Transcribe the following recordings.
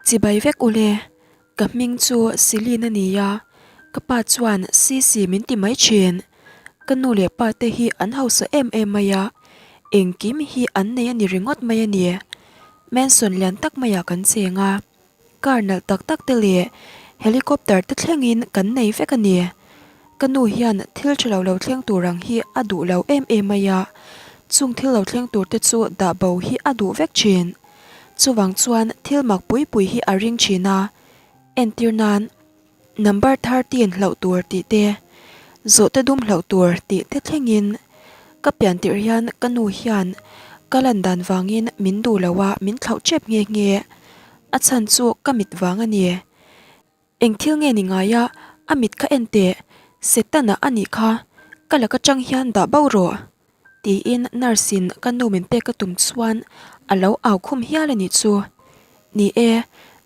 Chibai vek ule, ka hming chu Celine a ni a, ka pa chuan Sisi min ti mai thin. Ka nu leh pa te hi an hausa em em mai a, engkim hi an nei a ni ringawt mai a ni. Mansion lian tak maiah kan cheng a. Car nalh tak tak te leh helicopter te thlengin kan nei vek a ni. Ka nu hian thil tha lo lo thleng tur ang hi a duh lo em em mai a, chung thil lo thleng tur te chu dah bo hi a duh vek thin. Chuvang chuan thil mak pui pui hi a ring thin a, entir nan. Number 13 hlauh tur tih te, zawhte dum hlauh tur tih te thlengin ka pian tirh hian ka nu hian ka lan dan vangin min duh lo a, min thlauh tep nghe nghe. A chhan chu ka mit vang a ni. Eng thil nge ni ngai a, a mit kha en teh, Setana a nih kha, ka laka tang hian dah bo rawh. Tiin nurse in ka nu min pek a tum chuan a lo au khum hial a nih chu. Ni e,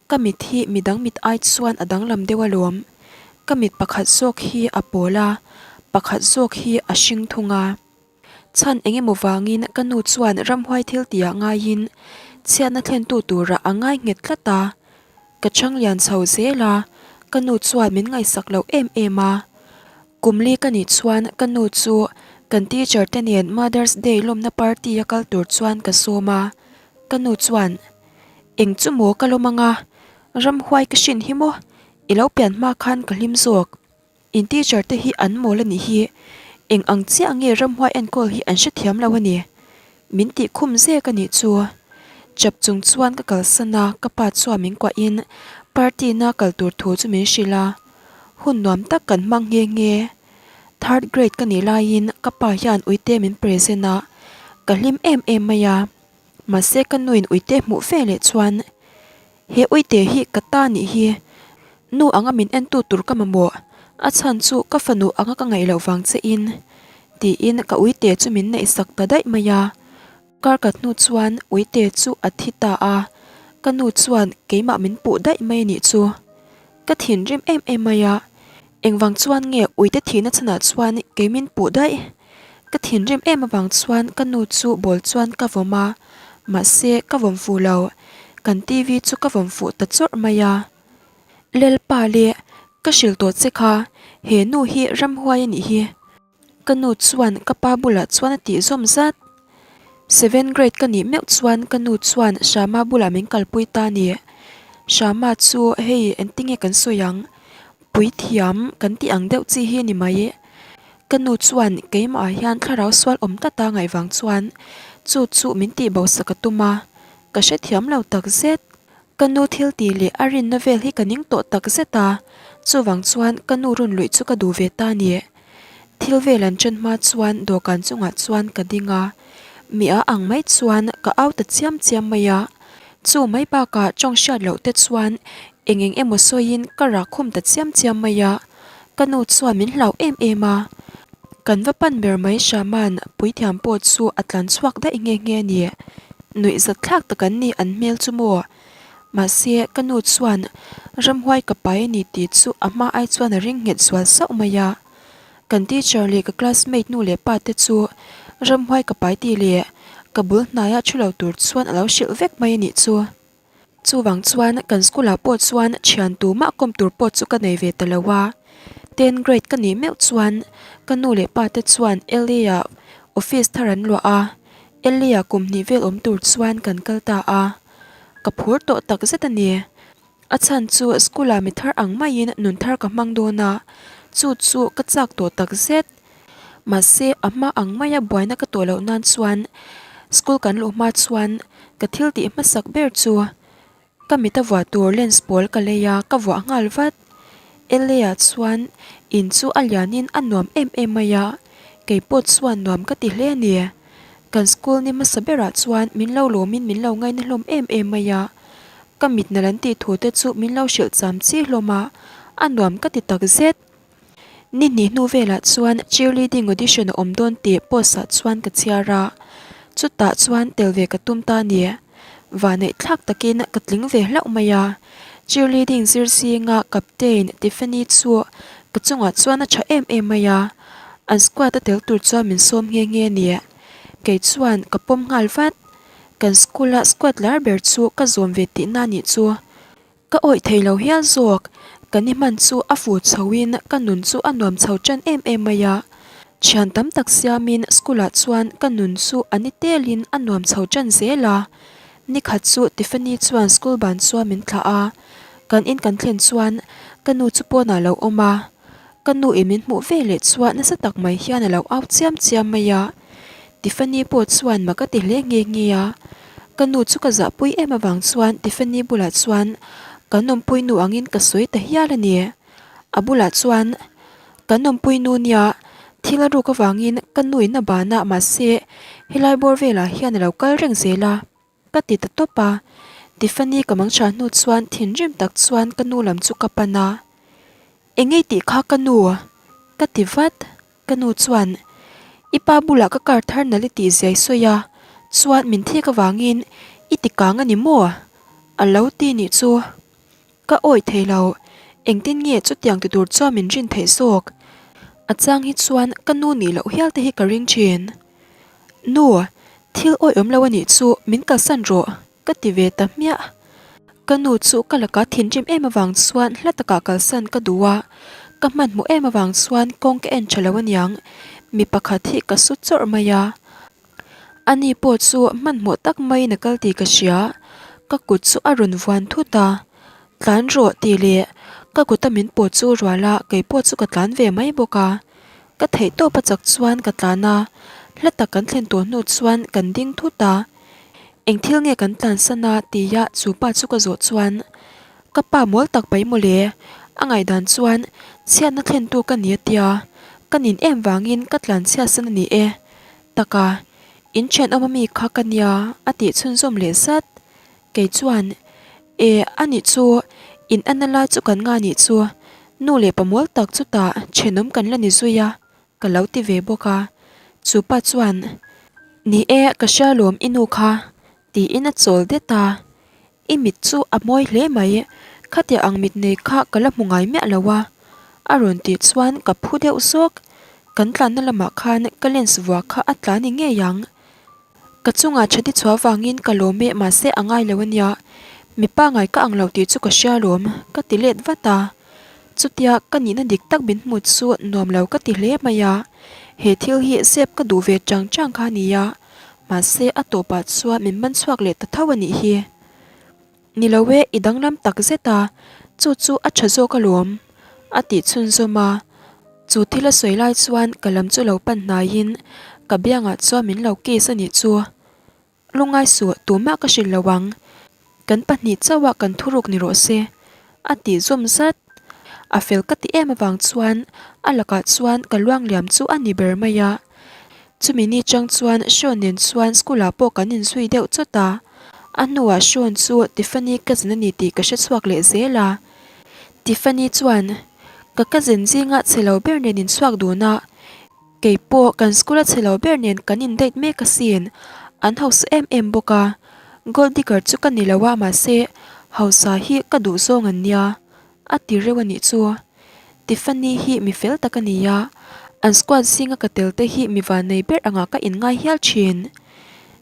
ka mit hi midang mit ai chuan a danglam deuh alawm. Ka mit pakhat zawk hi a pawl a, pakhat zawk hi a hring thung a. Chhan eng emaw vangin ka nu chuan ramhuai thil tihah ngaiin chhiatna thlentu turah a ngai nghet tlat a. Ka chhang lian chho zel a, ka nu chuan min ngaihsak loh em em a. Kum li ka nih chuan ka nu chu kan teacher te nen Mother's Day lawmna party a kal tur chuan ka sawm a, ka nu chuan, Eng chu maw ka lawm anga, ramhuai ka hrin hi maw, i lo pian hma khan ka hlim zawk. In teacher te hi an mawl a nih hi, eng ang chiah nge ramhuai enkawl hi an hrethiam lo a ni. Min tih khum zek a nih chu. Chap chung chuan ka kalsan a, ka pa chuan min kuahin party na kal tur thu chu min hrilh a. Hun nuam tak kan hmang nghe nghe. Third grade ka nih laiin ka pa hian uite min present a, ka hlim em em mai a. Mahse ka nuin uite hmuh ve leh chuan he uite hi ka ta nih hi nu anga min entu tur ka mamawh, a chhan chu ka fanu anga ka ngaih loh vang che in tiin ka uite chu min neih sak ta daih mai a. Kar kat hnu chuan uite chu a thi ta a, ka nu chuan keimah min puh daih mai nih chu. Ka thinrim em em mai a, engvang chuan nge uite thihna chhanah chuan kei min puh daih? Ka thinrim em avang chuan ka nu chu ball chuan ka vawm a, mahse ka vawm fuh lo, kan TV chu ka vawm fuh ta chawrh mai a. Lalpa leh ka hrilh tawh che kha, he nu hi ramhuai a nih hi. Ka nu chuan ka pa bulah chuan a tih zawm zat. Seven grade ka nih meuh chuan ka nu chuan Shama bulah min kalpui ta ni. Shama chu hei engtinge kan sawi ang, puithiam kan tih ang deuh chi hi ni mai. Ka nu chuan keimah ah hian thlarau sual awm tlat a ngaih vang chuan chu chu min tih bo sak a tum a, ka hrethiam lo takzet. Ka nu thil tih leh a rinna vel hi ka ning tawh tak zet a, chuvang chuan ka nu rawn luih chu ka duh ve ta ni. Thil vel an ṭan hma chuan dawhkan chungah chuan ka ding a, mi a ang mai chuan ka au ta chiam chiam mai a, chu mai bakah ṭawng hriat loh te chuan eng eng emaw sawiin ka rak khum ta chiam chiam mai a, ka nu chuan min hlau em em a. Kan va pan ber mai Shaman puithiam pawh chu a tlan chhuak daih nghe nghe a ni. Nuih zat thlak tak an ni an hmel chu maw? Mahse ka nu chuan ramhuai ka pai a ni tih chu a hma ai chuan a ring nghet zual sauh mai a. Kan teacher leh ka classmate nu leh pa te chu ramhuai ka pai tih leh ka bul hnaia thu lo tur chuan a lo hrilh vek mai a nih chu. Chuvang chuan kan school ah pawh chuan thian tumah kawm tur pawh chu ka nei ve ta lo a, ten grade ka nih meuh chuan ka nu leh pa te chuan LA ah office thar an luah a, LA ah kum hnih vel awm tur chuan kan kal ta a, ka phur tawh tak zet a ni. A chhan chu school ah mi thar ang maiin nun thar ka hmang dawn a, chu chu ka chak tawh tak zet. Mahse a hma ang maia buaina ka tawh loh nan chuan school kan luh hma chuan ka thil tih hmasak ber chu ka mit a vuah tur lens pawl ka lei a, ka vuah nghal vat. LA ah chuan in chu a lianin a nuam em em mai a, kei pawh chuan nuam ka ti hle a ni. Kan school ni hmasa berah chuan min lo lawmin min lo ngaina hlawm em em mai a, ka mit nalh an tih thu te chu min lo hrilh cham chi hlawm a, a nuam ka ti takzet. Ni hnih hnu velah chuan cheerleading audition a awm dawn tih post ah chuan ka chhiar a, chutah chuan tel ve ka tum ta a ni. Vanneih thlak takin ka tling ve hlauh mai a, cheerleading zir zinga captain Tiffany chu ka chungah chuan a tha em em mai a, an squad a tel tur chuan min sawm nghe nghe a ni. Kei chuan ka pawm nghal vat, kan school a squad lar ber chu ka zawm ve tihna a nih chu. Ka awih thei lo hial zawk, ka ni hman chu a fu chhoin ka nun chu a nuam chho tan em em mai a. Thian tam tak siamin school ah chuan ka nun chu a ni telin a nuam chho tan zel a. Nikhat chu Tiffany chuan school ban chuan min thlah a, kan in kan thlen chuan ka nu chu pawnah a lo awm a. Ka nu in min hmuh ve leh chuan nasa tak mai hian a lo au chiam chiam mai a. Tiffany pawh chuan mak a ti hle nghe nghe a. Ka nu chu ka zahpui em avang chuan Tiffany bulah chuan kan awmpui nu angin ka sawi ta hial a ni. A bulah chuan kan awmpui nu nia thil a ruk avangin ka nu in a ban a mahse helai bawr velah hian a lo kal reng zel a. Ka ti ta tawp a, Tiffany ka mang tha hnu chuan thinrim tak chuan ka nu lam chu ka pan a, Engei tih kha ka nu? Ka ti vat. Ka nu chuan, I pa bulah ka car thar nalh i tih zia i sawi a, chuan min thik avangin i ti kang a ni maw? A lo ti nih chu. Ka awih thei lo, engtin nge chutiang ti tur chuan min rin theih zawk? A chang hi chuan ka nu nih loh hial te hi ka ring thin. Nu, thil awih awm lo a nih chu min kalsan rawh, ka ti ve ta hmiah. Ka nu chu ka laka thinrim em avang chuan hla takah kalsan ka duh a, ka hmanhmawh em avang chuan kawng ka en tha lo aniang, mi pakhat hi ka su chawrh mai a. Ani pawh chu hmanhmawh tak maiin a kal tih ka hria, ka kut chu a rawn vuan thut a, Tlan rawh tih leh ka kuta min pawt chu rual a, kei pawh chu ka tlan ve mai bawk a. Ka theih tawp a chak chuan ka tlan a, hla tak kan thlen tawh hnu chuan kan ding thut a. Eng thil nge kan tlan san a tia chu pa chu ka zawh chuan ka pa mawl tak mai mawle, a ngaihdan chuan chhiatna thlentu ka ni a tia, ka nin em vangin ka tlan chhiat san a ni e. Taka, in thenawm ami kha ka nia a tih chhunzawm leh zat. Kei chuan, E, a nih chu, in anna lai chu kan nga nih chu, nu leh pa mawl tak chutah thenawm kan la ni zui a, ka lo ti ve bawk a. Chu pa chuan, Ni e, ka hria lawm i nu kha, tiin a chawl det a. I mit chu a mawi hle mai, khatia ang mit nei kha ka la hmu ngai miah lo a, a rawn tih chuan ka phu deuh zawk. Kan tlanna lamah khan ka lens vuah kha a tla ni ngei ang. Ka chungah thati chhuah vangin ka lawm e mahse a ngai lo ania, mipa ngai ka ang lo tih chu ka hria lawm, ka ti let vat a. Chutia ka nihna dik tak min hmu chu nuam lo ka ti hle mai a, he thil hi zep ka duh ve chang chang kha a nia, mahse a tawpah chuan min man chhuak leh ta tho a nih hi. Ni lo e, i danglam tak zet a, chu chu a tha zawk alawm, a tih chhunzawm a. Chu thil a sawi lai chuan ka lam chu lo pan hnaiin ka biangah chuan min lo kiss a nih chu. Lungngai suh, tumah ka hrilh lo ang. Kan pahnih chauha kan thuruk ni rawh se, a tih zawm zat. A fel ka ti em avang chuan a lakah chuan ka luangliam chu a ni ber mai a. Chumi ni chang chuan Sean nen chuan school ah pawh kan inzui deuh chawt a, a hnuah Sean chu Tiffany cousin a ni tih ka hre chhuak leh zel a. Tiffany chuan, Ka cousin zinga chhe lo ber nen inchhuak dun a, kei pawh kan school a chhe lo ber nen kan in date mek asin, an hausa em em bawk a, gold digger chu ka ni lo a mahse hausa hi ka duh zawng an nia, A ti reuh a nih chu. Tiffany hi mi fel tak a ni a, an squad zinga ka tel te hi mi vannei ber angah ka inngai hial thin.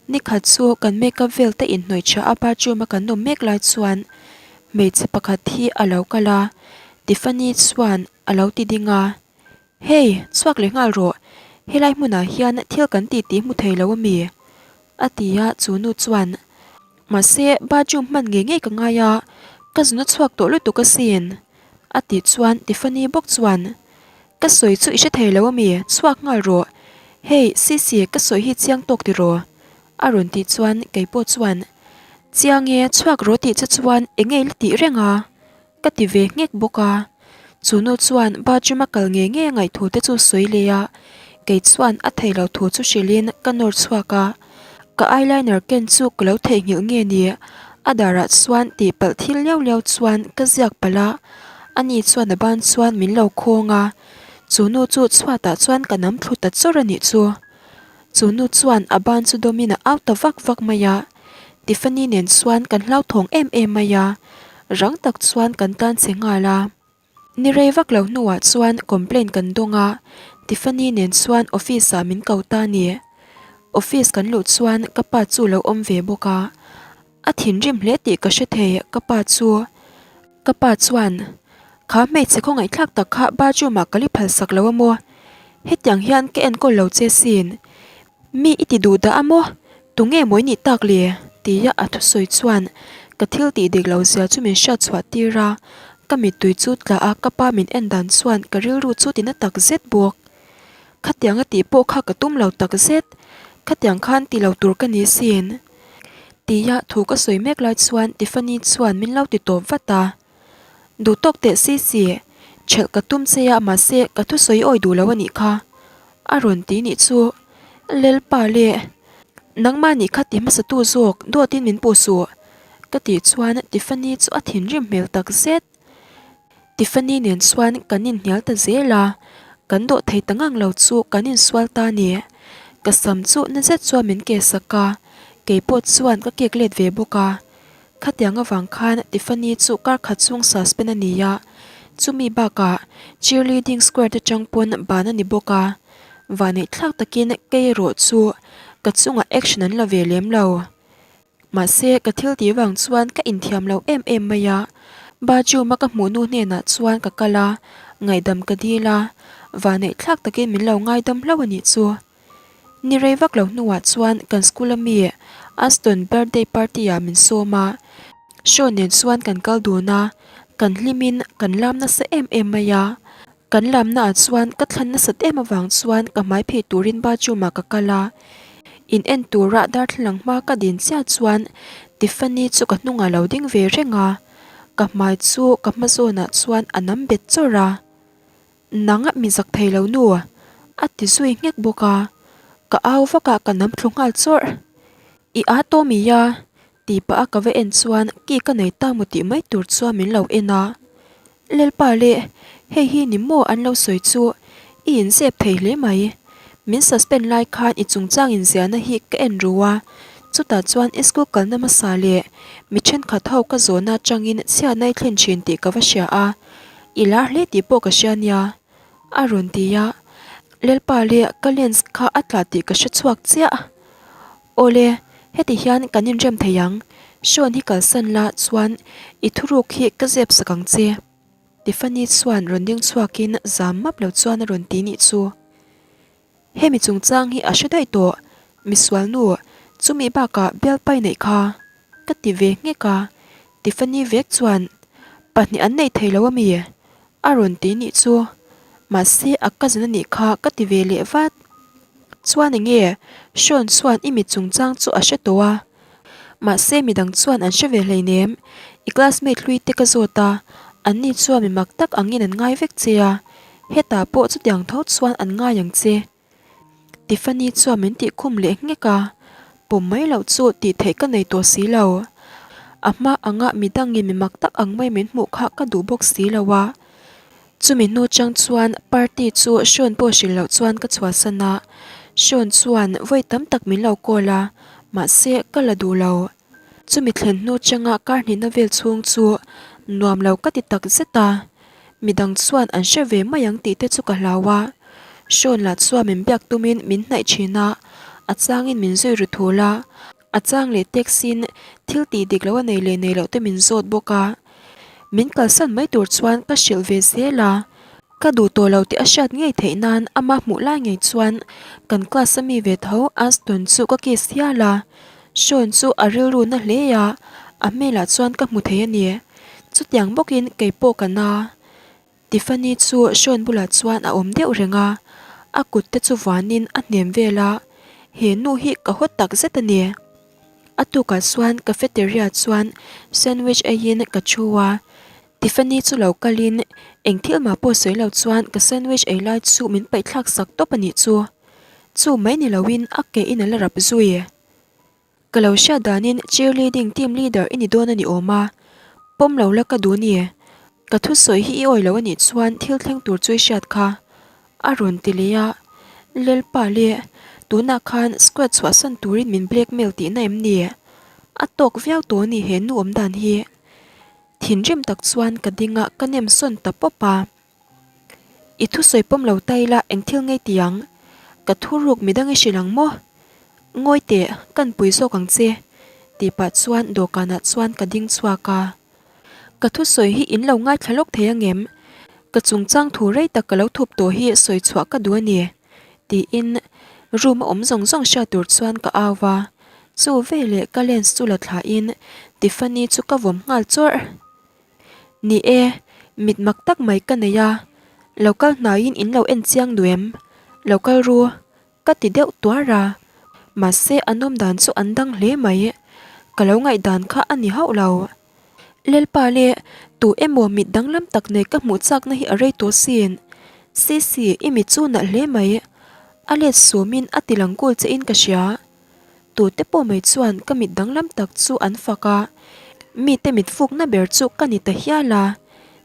Nikhat chu kan makeup vel te inhnawih tha a bathroom a kan awm mek lai chuan hmeichhe pakhat hi a lo kal a, Tiffany chuan a lo ti ding a, Hey, chhuak leh nghal rawh, helai hmunah hian thil kan tih tih hmu thei lo a mi? A ti a, chu nu chuan, Mahse, bathroom hman ngei ngei ka ngai a, ka zun a chhuak tawh lutuk asin. A tih chuan Tiffany bawk chuan, Ka sawi chu i hre thei lo ami, chhuak nghal rawh. Hey, Sisi, ka sawi hi chiang tawk tiraw? A rawn tih chuan kei pawh chuan, Chiang e, chhuak rawh tih che chuan eng nge i la tih reng a? Ka ti ve nghek bawk a, chu nu chuan bathroom a kal ngei ngei a ngaih thu te chu sawi leh a, kei chuan a thei lo thu chu hrilhin ka nawr chhuak a, ka eyeliner ken chu ka lo theihnghilh nge ni, a darah chuan tihpalh thil liau liau chuan ka ziak palh a, ani chuan a ban chuan min lo khawng a, chu nu chu chhuatah chuan ka nam thlu ta chawrh a nih chu. Chu nu chuan a ban chu dawmin a au ta vak vak mai a, Tiffany nen chuan kan hlauthawng em em mai a, rang tak chuan kan tan che nghal a. Ni rei vak lo hnuah chuan complaint kan dawng a, Tiffany nen chuan office ah min ko ta a ni. Office kan luh chuan ka pa chu lo awm ve bawk a, a thinrim hle tih ka hre thei ka pa chu. Ka pa chuan, Kha hmeichhe khawngaihthlak tak kha bathroom ah ka li phal sak lo a maw? Hetiang hian ka enkawl lo che sin. Mi i ti duh dah a maw? Tunge maw i nih tak le? tia a thusawi chuan ka thil tih dik lo zia chu min hriat chhuah tir a, ka mittui chu tla a ka pa min en dan chuan ka rilru chu ti na tak zet bawk. Khatiang a tih pawh kha ka tum lo tak zet, khatiang khan ti lo tur ka ni sin. Tia thu ka sawi mek lai chuan Tiffany chuan min lo ti tawp vat a. Duh tawk teh si si, ṭhelh ka tum che a mahse ka thusawi awi duh lo a nih kha. A rawn ti nih chu. Lelpa le, nangmah nih kha ti hmasa tu zawk dawtin min puh suh. Ka tih chuan Tiffany chu a thinrim hmel tak zet. Tiffany nen chuan kan inhnial ta zel a, kan dawh thei ta ngang lo chu kan insual ta a ni. Ka sam chu na zet chuan min ke sak a, kei pawh chuan ka kek let ve bawk a. Khatiang avang khan Tiffany chu kar khat chhung suspend a ni a, chumi bakah cheerleading squad atang pawn ban a ni bawk a. Vaneihthlak takin kei erawh chu ka chungah action an la ve lem lo. Mahse, ka thil tih vang chuan ka inthiam lo em em mai a. Bathroom a ka hmuh nu hnenah chuan ka kal a, ngaihdam ka dil a, vaneihthlak takin min lo ngaidam hlauh a nih chu. Ni rei vak lo hnuah chuan kan school a mi Aston birthday party ah min sawm a, Sean nen chuan kan kal dun a, kan hlimin kan lam nasa em em mai a. Kan lamnaah chuan ka thlan nasat em avang chuan ka hmai phei turin bathroom ah ka kal a, in en tura darthlalang hma ka din chiah chuan Tiffany chu ka hnungah lo ding ve reng a, ka hmai chu ka hma zawnah chuan a nam bet chawrh a. Nang mi zak thei lo nu a ti zui nghek bawk a, ka au vak a ka nam thlu nghal chawrh. I â tawh mi a? Tih pah a ka va en chuan ki ka nei ta maw tih mai tur chuan min lo en a. Lalpa le, hei hi ni maw an lo sawi chu, i inzep thei hle mai. Min suspend lai khan i chungchang inziahna hi ka en ru a, chutah chuan i school kalna hmasa leh mi thenkhat ho ka zawhna atangin chhiatna i thlen thin tih ka va hria a, i lar hle tih pawh ka hria nia, a rawn ti a. Lalpa le, ka lens kha a tla tih ka hre chhuak chiah. Awle, heti hian kan inrem thei ang, Sean hi kalsan la chuan i thuruk hi ka zep sak ang che. Tiffany chuan rawn ding chhuakin zam map lo chuan a rawn ti nih chu. Hemi chungchang hi a hre daih tawh, misual nu, chumi bakah bialpai neih kha ka ti ve nghek a, Tiffany vek chuan pahnih an nei thei lo ami? A rawn ti nih chu. Mahse a cousin a nih kha ka ti ve leh vat. Chuan enge Sean chuan i mit chungchang chu a hre tawh a. Mahse midang chuan an hre ve hleinem. I classmate hlui te ka zawt a, an ni chuan mi mak tak angin an ngai vek che a. Hetah pawh chutiang tho chuan an ngai ang che. Tiffany chuan min tih khum leh nghek a, pawm mai loh chu tih theih ka nei tawh si lo. A hma anga midangin mi mak tak ang mai min hmuh kha ka duh bawk si lo a. Chumi hnu chang chuan party chu Sean pawh hrilh loh chuan ka chhuahsan a, Sean chuan vawi tam tak min lo call a, mahse ka la duh lo. Chumi thlen hnu changa kar hnihna vel chhung chu nuam lo ka ti tak zet a, midang chuan an hre ve mai ang tih te chu ka hlau a. Sean lah chuan min biak tumin min hnaih thin a, a changin min zui ru thul a, a chang leh taxi-in thil tih dik loh a nei leh nei loh te min zawt bawk a. Min kalsan mai tur chuan ka hrilh ve zel a, ka duh tawh lo tih a hriat ngei theih nan ama hmuh lai ngei chuan kan class a mi ve tho Aston chu ka kiss hial a. Sean chu a rilru na hle a, a hmelah chuan ka hmu thei a ni. Chutiang bawkin kei pawh ka na. Tiffany chu Sean bulah chuan a awm deuh reng a, a kut te chu vanin a hnem vel a, he nu hi ka haw tak zet a ni. A tukah chuan cafeteria chuan sandwich eiin ka thu a, Tiffany chu lo kalin eng thil mah pawh sawi lo chuan ka sandwich ei lai chu min paihthlak sak tawp a nih chu. Chu mai ni loin a ke in a la rap zui. Ka lo hriat danin cheerleading team leader i ni dawn a ni awm a, pawm lo la ka duh ni. Ka thusawi hi i awi lo a nih chuan thil thleng tur chu i hriat kha. A rawn ti leh a, Lalpa le, tunah khan squad chhuahsan turin min blackmail tihna em ni? A tawk viau tawh a ni he nu awm dan hi. Thinrim tak chuan ka ding a, ka nem sawn ta pawp a. I thusawi pawm lo ta ila eng thil ngei ti ang? Ka thuruk midang i hrilh ang maw? Ngawi teh, kan pui zawk ang che, tih pah chuan dawhkanah chuan ka ding chhuak a. Ka thusawi hi in lo ngaithla lawk thei angem? Ka chungchang thu rei tak ka lo thup tawh hi sawi chhuah ka duh a ni, tiin room a awm zawng zawng hriat tur chuan ka au va. Chu veleh ka lens chu la thlain Tiffany chu ka vawm nghal chawrh. Ni e, mit mak tak mai ka nei a, lo kal hnaiin in lo en chiang duh em? Lo kal ru, ka ti deuh tuar a, mahse an awm dan chu an dang hle mai, ka lo ngaihdan kha a ni hauh lo. Lalpa le, tu emaw mit danglam tak nei ka hmuh chakna hi a rei tawh sin. Sisi, i mit chu nalh hle mai. A let sumin a ti lang kul che in ka hria. Tute pawh mai chuan ka mit danglam tak chu an fak a, mite mit fukna ber chu ka ni ta hial a.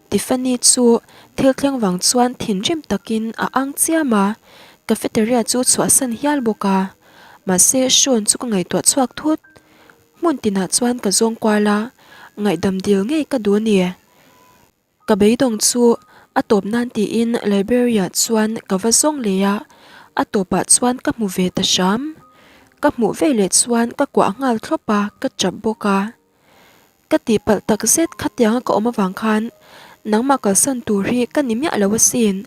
Tiffany chu thil thleng vang chuan thinrim takin a ang chiam a, cafeteria chu chhuahsan hial bawk a. Mahse Sean chu ka ngaihtuah chhuak thut. Hmun tinah chuan ka zawng kual a, ngaihdam dil ngei ka duh a ni. Ka beidawng chu a tawp nan tiin library-ah chuan ka va zawng leh a, a tawpah chuan ka hmu ve ta hram. Ka hmuh ve leh chuan ka kuah nghal thlawp a, ka tap bawk a. Ka tihpalh tak zet khatianga ka awm avang khan nangmah kalsan tur hi ka ni miah lo asin.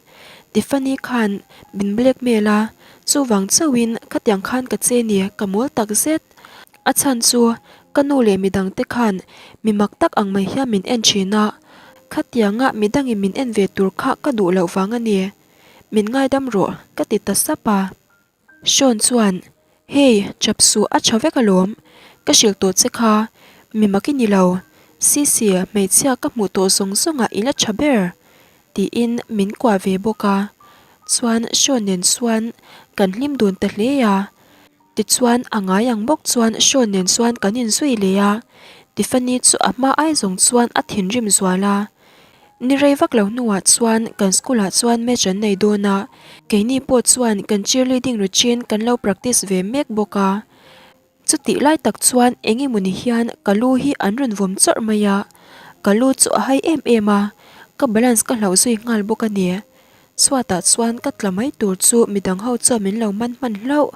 Tiffany khan min blackmail a, chuvang chauhin khatiang khan ka che ni, ka mawl tak zet. A chhan chu ka nu leh midang te khan mi mak tak ang mai hian min en thin a, khatianga midangin min en ve tur kha ka duh loh vang a ni. Min ngaidam rawh ka ti ta sap a. Sean chuan, Hey, chap suh a tha vek alawm, ka hrilh tawh che kha, mi mak i ni lo, Sisi, hmeichhia ka hmuh tawh zawng zawngah i la tha ber, tiin min kuah ve bawk a. Chuan Sean nen chuan kan hlim dun ta hle a. Tichuan, a ngai ang bawk chuan Sean nen chuan kan inzui leh a, Tiffany chu a hma ai zawng chuan a thinrim zual a. Ni rei vak lo hnuah chuan kan school ah chuan match an nei dawn a, keini pawh chuan kan cheerleading routine kan lo practice ve mek bawk a. Chutih lai tak chuan eng emawni hian ka lu hi an rawn vawm chawrh mai a, ka lu chu a hai em em a, ka balance ka hlauh zui nghal bawk a ni. Chhuatah chuan ka tla mai tur chu midang ho chuan min lo man hman hlauh.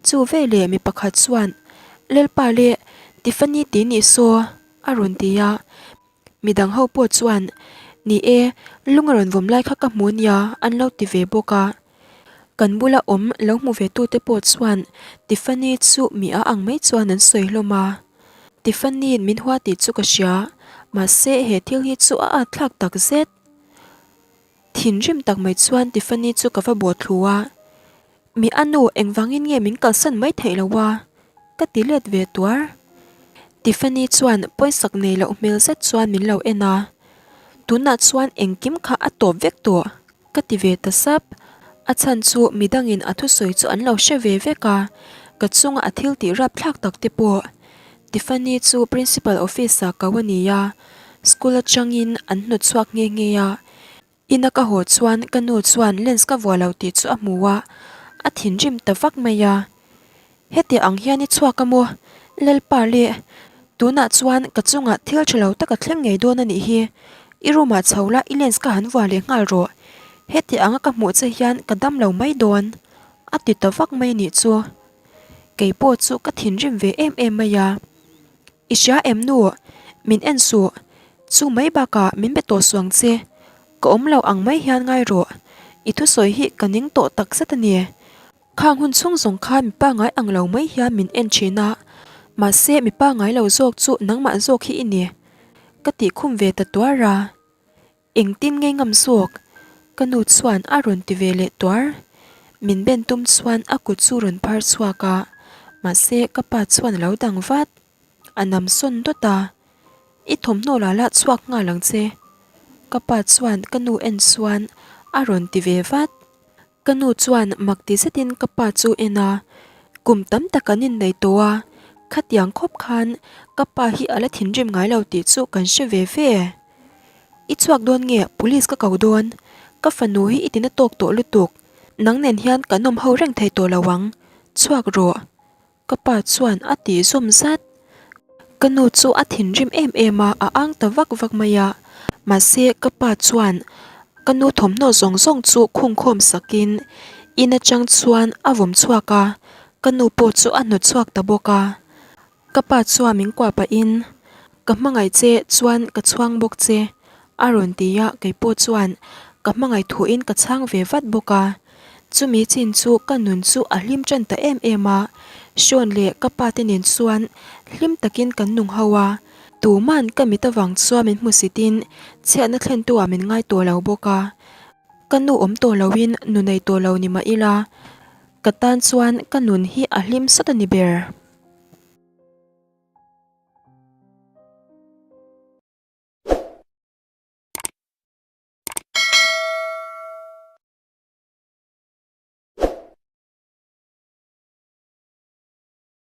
Chu veleh mi pakhat chuan, Lalpa le, Tiffany ti nih saw, a rawn ti a. Midang ho pawh chuan, Ni e, lung a rawn vawm lai kha ka hmu nia, an lo ti ve bawk a. Kan bula awm lo hmu ve tute pawh chuan Tiffany chu mi a ang mai chuan an sawi hlawm a. Tiffany-in min hua tih chu ka hria, mahse he thil hi chu a at thlak tak zet. Thinrim tak mai chuan Tiffany chu ka va bawh thlu a, Mi a nu engvangin nge min kalsan mai theih lo a? ka ti let ve tuar. Tiffany chuan pawisak nei loh hmel zet chuan min lo en a, Tunah chuan engkim kha a tawp vek tawh ka ti ve ta sap. A chhan chu midangin a thusawi chu an lo hre ve vek a, ka chunga a thil tih rapthlak tak te pawh. Tiffany chu principal office ah ko a ni a, school atangin an hnawt chhuak nghe nghe a. Ina ka haw chuan ka nu chuan lens ka vuah lo tih chu a hmu a, a thinrim ta vak mai a. Heti ang hian i chhuak a maw? Lalpa le, tunah chuan ka chungah thil tha lo tak a thleng ngei dawn a nih hi. I room ah chho la i lens ka han vuah leh nghal rawh. Heti anga ka hmuh che hian ka dam lo mai dawn, a ti ta vak mai a nih chu. Kei pawh chu ka thinrim ve em em mai a. I hria em nu? Min en suh. Chu mai bakah min be tawh suang che. Ka awm lo ang mai hian ngai rawh. I thusawi hi ka ning tawh tak zet a ni. Khang hun chhung zawng khan mi pangai ang lo mai hian min en thin a. Mahse mi pangai lo zawk chu nangmah zawk hi i ni. Ka tih khum ve ta tuar a. Engtin ngei ngam zawk? Ka nu chuan a rawn ti ve leh tuar. Min ben tum chuan a kut chu rawn phar chhuak a, mahse ka pa chuan a lo dang vat. A nam sawn dawt a, I thawmhnaw lah lah chhuak nghal ang che. Ka pa chuan ka nu en chuan a rawn ti ve vat. Ka nu chuan mak ti zetin ka pa chu en a, kum tam tak an innei tawh a, khatiang khawp khan ka pa hi a la thinrim ngai lo tih chu kan hre ve ve. I chhuak dawn nge police ka ko dawn, ka fanu hi i tina tawk tawh lutuk, nang nen hian kan awm ho reng thei tawh lo ang, chhuak rawh. Ka pa chuan a tih zawm zat. Ka nu chu a thinrim em em a, a ang ta vak vak mai a. Mahse, ka pa chuan ka nu thawmhnaw zawng zawng chu khungkhawm sakin in atang chuan a vawm chhuak a, ka nu pawh chu a hnawt chhuak ta bawk a. Ka pa chuan min kuah pahin. Ka hmangaih che chuan ka chhuang bawk che, a rawn ti a, kei pawh chuan ka hmangaih thuin ka chhang ve vat bawk a. Chumi chin chu ka nun chu a hlim tan ta em em a, Sean leh ka pa te nen chuan hlim takin kan nung ho a, tuman ka mit avang chuan min hmusitin chhiatna thlentu ah min ngai tawh lo bawk a, ka nu awm tawh loin nu nei tawh lo ni mah ila, ka tan chuan ka nun hi a hlim sawt a ni ber.